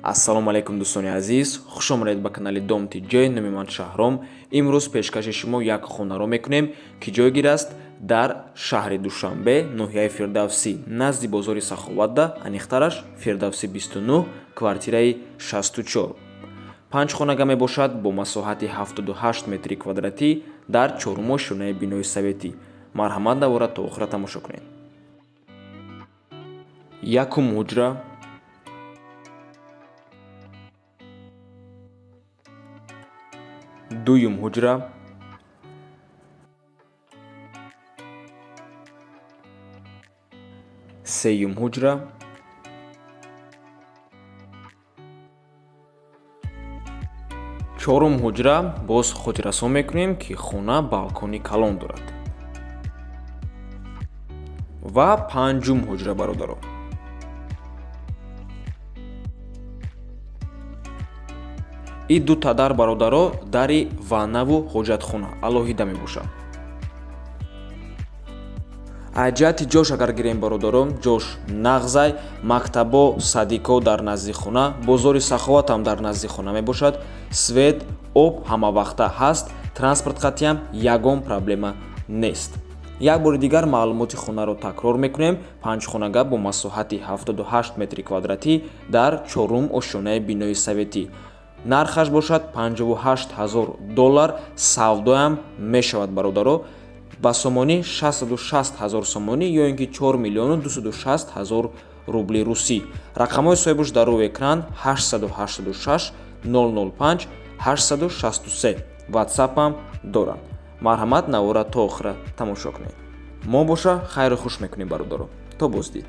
Ассалому алайкум, дӯстони азиз, хуш омадед ба канали Дом Тиҷ. Номи ман Шаҳром. Имрӯз пешкаши шумо як хонаро мекунем, ки ҷойгир аст дар шаҳри Душанбе, ноҳияи Фирдавсӣ, назди бозори Саховатда, аниқтараш Фирдавсӣ 29, квартираи 64. Панҷ хонага мебошад бо масоҳати 78 метри квадратӣ дар чорум ошёнаи бинои советӣ. Марҳамат, навора то охира тамошо кунед. Якум ҳуҷра, дуюм ҳуҷра, сеюм ҳуҷра, чорум ҳуҷра. Боз хотиррасон мекунем, ки хона балкони калон дорад. Ва панҷум ҳуҷра, бародаро. И дута дар, бародаро, дари ваннаву ҳоҷатхона алоҳида мебошад. Аз ҷиҳати ҷош агар гирем, бародаро, ҷош нағзай. Мактабо, садико дар назди хона, бозори Саховатам дар назди хона мебошад. Свет, об ҳамавақта ҳаст, транспорт қатъиам ягон проблема нест. Як бори дигар маълумоти хонаро такрор мекунем: панҷхонага бо масоҳати 78 метри квадратӣ дар чорум ошёнаи бинои советӣ. Нархаш бошад 58 ҳазор доллар, савдоям мешавад, бародаро. Ба сомонӣ 660 ҳазор сомонӣ ё ин ки 4 миллиону 260 ҳазор рубли русӣ. Рақамҳои соҳибаш дар рӯи экран: 886 005 863. Ватсапам доранд. Марҳамат, навора то охира тамошо кунед. Мо боша хайру хуш мекунем, бародаро. То боздид.